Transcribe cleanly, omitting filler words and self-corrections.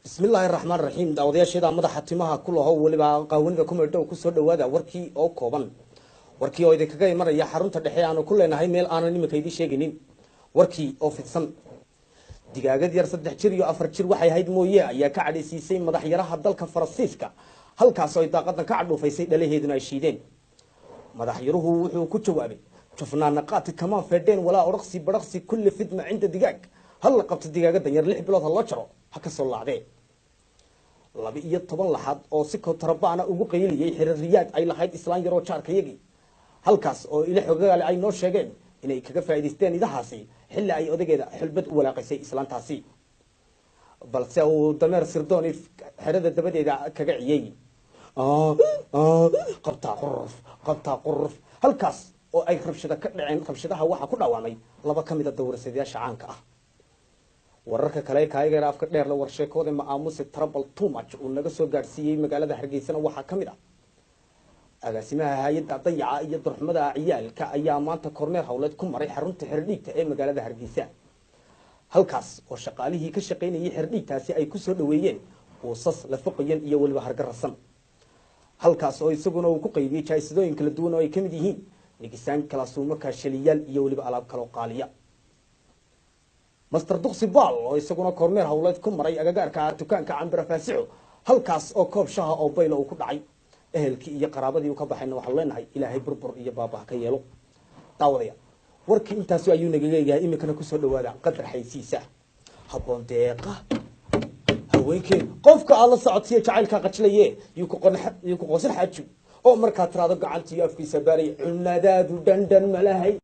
Bismillaahi raxmaan raxiim. Daawadayaasheeda madaxa timaha ku laho weliba qaawanida kumeedhow, kusoo dhawaada warkii oo kooban, warkii oo idinkaga imanaya xarunta dhexe aanu ku leenahay meel aanan iminka idiin sheegaynin. Warkii oo fidsan. Digaagad yar 3 jir iyo 4 jir waxay ahayd mooye ayaa ka cadhaysiisay madaxyaraha dalka Faransiiska, halkaas oo ay daaqadan ka cadhuufaysay, dhalaheeduna ay shiideen. Madaxyaruhu wuxuu ku jawaabay: "Jufnaana qaati kamaan feedheen walaa oraqsi baraqsi kulli fidma cinda digaag." Hal la qabto digaagadan yar, 6 bilood ha loo jaro, ha ka soo laacdee. 12 laxaad oo si kotrabaana ugu qayliyey xiririyaad ay lahayd islaan yaroo jaarkayagii, halkaas oo ila xogagaale ay noo sheegeen inay kaga faa'iidaysteen idahaasi xilli ay odageeda xulbad u walaaqaysay islaantaasi, balse uu dameer sirdooni xerada dabadeeda kaga ciyey. Qabtaa quruf, qabtaa quruf. Halkaas oo ay rabshada ka dhaceen. Rabshadaha waxaa ku dhawaamay 2 ka mid a dawrasadayaasha caanka ah. Wararka kale kaayageera afka dheer la warsheekooda ma aamuse trouble too much uu naga soo gaadhsiiyey magaalada Hargeysana waxaa ka mid ah agaasimaha hay-adda dayaca iyo darxumada ciyaalka ayaa maanta kormeer howleed ku maray xarunta xerdhiigta ee magaalada Hargeysa, halkaas oo shaqaalihii ka shaqaynayay xerdhiigtaasi ay kusoo dhaweeyeen uusas la foqayan iyo weliba hargarasan, halkaas oo isaguna uu ku qaybiyey jaa'isadooyin kala duwan oo ay ka mid yihiin nigisaan, kalaasuumo, kaashaliyaal iyo weliba alaab kaloo qaaliya. Master Duksi Baal oo isaguna kormeer howleed ku maray agagaarka dukaanka Cambira Faasixo, halkaas oo koob shaha oo bayla uu ku dhacay. Ehelkii iyo qaraabadii uu ka baxayna waxaanu leenahay Ilaahay burbur iyo baabah ka yeelo. Daawadaya, warkii intaasu ayuu naga leeyahay. Iminkana kusoo dhawaada qadar xaysiisa habboon deeqa haweenkeen. Qofka aad la socotiyo jacaylkaa qajilaye yuu ku qosan xaaju oo markaad tiraado gacantiiyo afkiisa baaray cunadaadu dhandhan malahay.